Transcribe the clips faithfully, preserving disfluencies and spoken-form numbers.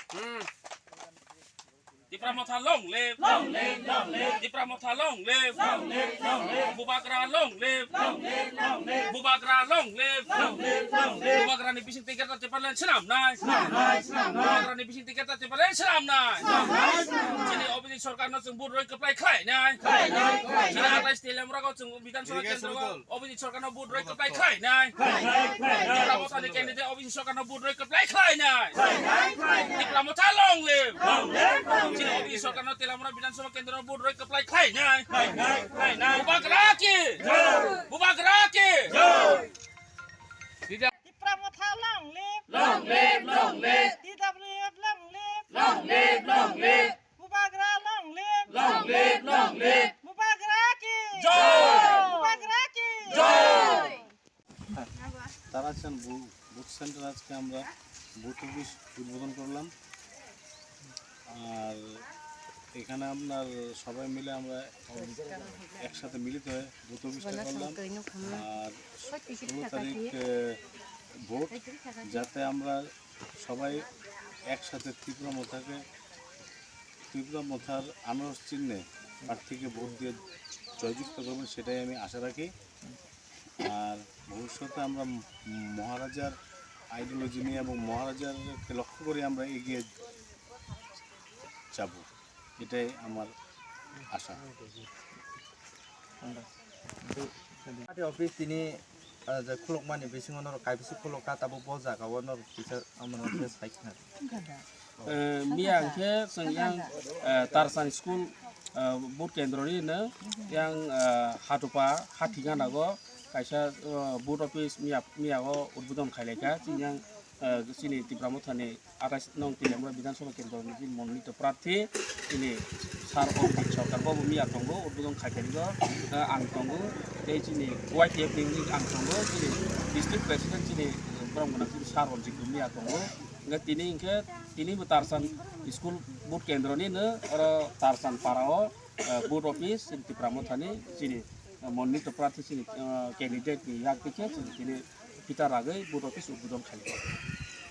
Hmm. Tipra Motha long live! Long live, long live! Tipra Motha long live! Long live, long live! Bubagra long live! Long live, long live! Bubagra long live! Long live, long live! Bubagra ni bising ticket ta Tipraland swnam nai! Swnam nai, swnam nai! Bubagra ni bising ticket ta Tipraland swnam nai! Swnam nai, swnam nai! Chini Abhijit Sarkar no chwng vote roi kwplai khlai nai! Khlai nai, khlai nai! Chini atais Telamra go chwng Bidhan Sabha kendro go Abhijit Sarkar no vote roi kwplai khlai nai! Khlai nai, khlai nai! Tipra Motha ni candidate Abhijit Sarkar no vote roi kwplai khlai nai! Khlai nai, khlai nai! Tipra Motha long live! Long live, long live! Chini Abhijit Sarkar no Telamra Bidhan Sabha kendro no vote roi kwplai khlai nai! Khlai nai, khlai nai! Bubagra ki! Jai! Bubagra ki! Jai! Tipra Motha long live! Long live, long live! T W F long live! Long live, long live! Bubagra long live! Long live, long live! Bubagra ki! Jai! Bubagra ki! Jai! তারাচান vote centre আজকে আমরা vote office উদ্বোধন করলাম। আর এখানে আপনার সবাই মিলে আমরা একসাথে মিলিত হয়ে ভোট অফিসটা করলাম। আর ষোলো তারিখ, আহ, ভোট, যাতে আমরা সবাই একসাথে ত্রিপুরা মথাকে, ত্রিপুরা মথার আনারস চিহ্নে প্রার্থীকে ভোট দিয়ে জয়যুক্ত করবেন, সেটাই আমি আশা রাখি। আর ভবিষ্যতে আমরা ম-, মহারাজার আইডিওলজি নিয়ে এবং মহারাজারকে লক্ষ্য করে আমরা এগিয়ে যাব, এটাই আমার আশা। Party office tini, ah, je khulukmani bisingo norok kaibisi khulukha, tabuk bo jagao norok kisa omono khe sai khna. Eh, miya hwnkhe chwng yang, eh, Tarsan school, eh, vote kendro ri hwno yang, eh, Hatupa hathi gana go kaisa, eh, vote office miya, miya o udbodon khailai kha. Chini yang, eh, chini Tipra Mothani atais nong Telamra Bidhan Sabha kendro ni mononito prarthi chini sir Abhijit Sarkar bo miya tongo, udbodon khaikha ri go, eh, ang tongo, tei chini Y T F ni ang tongo, chini district president chini, eh, borom gwnang chini sir Ranjit bo miya tongo. Hingke tini hingke tini bo Tarsan school vote kendro ni no oro Tarsan para o, eh, vote office chini Tipra Mothani chini, eh, mononito prarthi chini, eh, candidate ni yak tikhe chini tini phita ragwi vote office udbodon khaikha.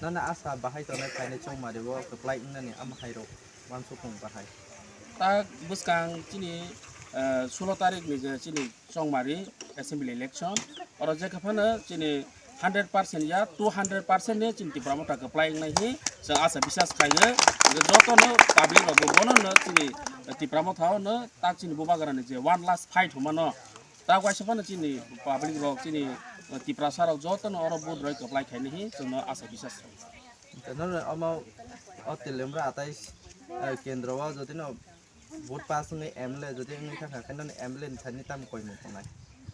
Nana asa bahai tongnai phainai chongmari o kwplai wngnani amhairok wansukmung bahai. Ta bwskang chini, eh, sullo tarik ni je chini chongmari assembly election. Oro jekha phano chini hundred percent ya two hundred percent ni chini Tipra Motha kwplai wngnai hi chwng asa bisas khaio. Hwnkhe jotono public rok bo bono no chini Tipra Motha o no tak chini Bubagra ni je one last fight hwnmano. Tak waisa phano chini public rok chini Tiprasa rok jotono oro vote roi kwplai khainai hi chwngno asa bisas rw. Hwnkhe nono omo o Telamra atais, eh, kendro o jodi no vote pass wngwi M L A jodi wngwi thangkha, khe nini M L A ni thani tamo koimung tongnai?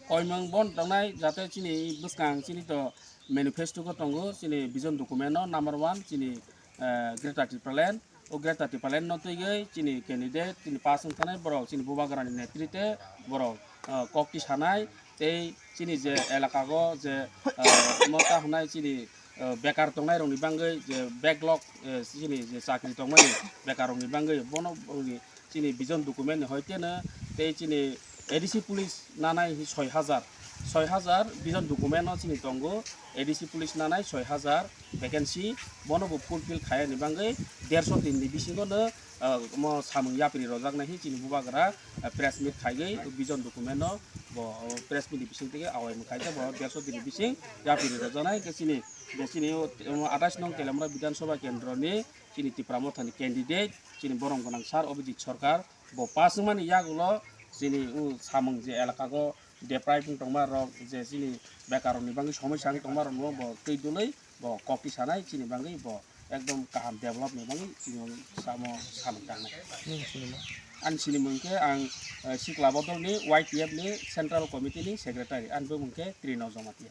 Koimung bon tongnai, jate chini bwskang chini to manifesto ko tongo, chini vision document no number one, chini, eh, Greater Tipraland. O Greater Tipraland no twiwi chini candidate, chini pass wng thanai borok, chini Bubagra ni netrite borok, eh, kok tisanai, tei chini je elaka go je, eh, mota hwnai chini, eh, bekar tongnai rokni bagwi je backlog, eh, chini je chakri tongmani bekar rokni bagwi bono, chini vision document ni hoiteno tei chini A D C police nanai hi soi hajar, soi hajar vision document no chini tongo, A D C police nanai soi hajar vacancy, bono bo fulfill khaya ni bagwi derso din ni bisingo no, ah, omo samung yapri rojak nai hi chini Bubagra, ah, press meet khaiwi vision document no bo, oh, press meet ni bising tege awai mung khaikhe bo derso din ni bising yapri rojaknai khe chini, bo chini, oh, omo atais nong Telamra Bidhan Sabha kendro ni chini Tipra Mothani candidate, chini borom gwnang sir Abhijit Sarkar, bo pass wngmani yagulo chini, uh, samung je elaka go deprive wng tongma rok, je chini bekar rokni bagwi somosya wng tongma rokno bo twi dwlwi bo kok tisanai chini bagwi bo ekdom kaham develop ni bagwi chini samo samung tangnai. Nini sinimo? Ani sinimung khe ang, eh, Sikla Bodol ni Y T F ni Central Committee ni Secretary, ani bumung khe Trino Jamatia.